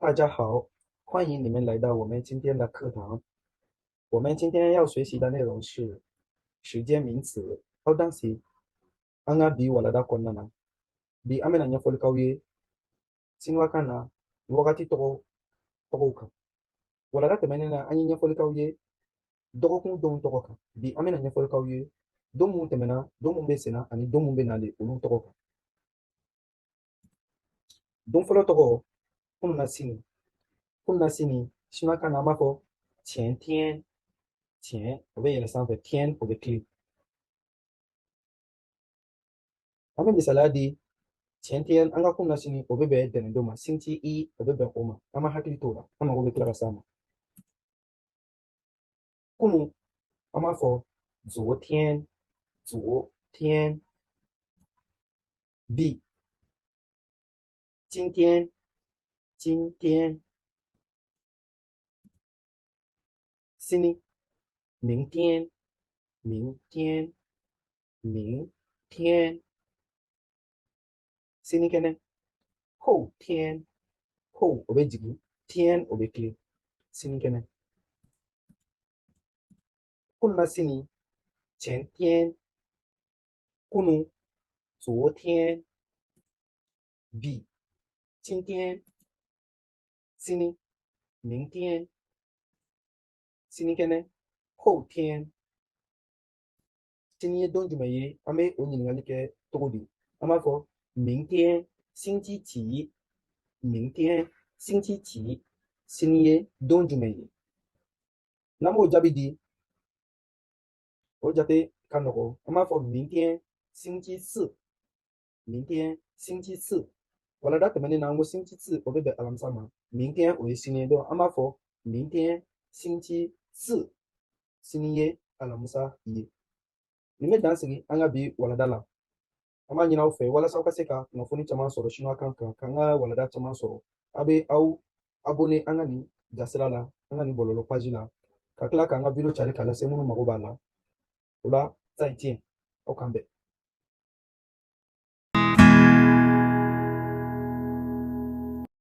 大家好，欢迎你们来到我们今天的课堂。我们今天要学习的内容是时间名词。Aw danse an ka bi walada kɔnɔna na, bi an bɛna ɲɛfɔli k'aw ye sinuwakan na wagati tɔgɔw kan. Walada tɛmɛnen na, an ye ɲɛfɔli k'aw ye dɔgɔkun donw tɔgɔ kan. Bi an bɛna ɲɛfɔli k'aw ye don mun tɛmɛna, don mun bɛ senna ani don mun bɛ nalen, olu tɔgɔ kan. Don fɔlɔ tɔgɔ, kunun sini. Kunun sini, sinuwakan na an b'a fɔ 前天，前o bɛ yɛlɛ sanfɛ, 天 o bɛ tilen. An bɛ misaliya di, 前天 an ka kunun sini, o bɛ bɛn ntɛnɛn don ma, 星期一 o bɛ bɛn o ma. An ma hakili t'o la, an mago bɛ tila ka s'a ma. Kunun, an b'a fɔ 昨天，昨天。 Bi, 今天，今天。 Sini, 明天，明天，明天。 Sinikɛnɛ, 后天，后 o bɛ jigin, 天 o bɛ tilen, sinikɛnɛ. Kunun sini, 前天， kunun, 昨天。 Bi, 今天， sini, 明天， sinikɛnɛ, 后天。 Sini ye don jumɛn ye? An bɛ o ɲininkali kɛ cogo di? An b'a fɔ 明天星期几，明天星期几， sini ye don jumɛn ye? N'an b'o jaabi di, o jate ka nɔgɔn. An b'a fɔ 明天星期四， 明天星期四。 Walada tɛmɛnen na, an ko 星期四 o bɛ bɛn alamisa ma, 明天 o ye sini ye. Donc an b'a fɔ 明天星期四, sini ye alamisa ye. Nin bɛ dan sigi an ka bi walada la. An b'a ɲini aw fɛ, walasa aw ka se ka kunnafoni caman sɔrɔ sinuwakan kan, k'an ka walada caman sɔrɔ, a bɛ aw abonné an ka nin jasira la, an ka nin bɔlɔlɔ page la, ka tila k'an ka video cari k'a lase minnu mago b'a la. O la, 再见, aw k'an bɛn.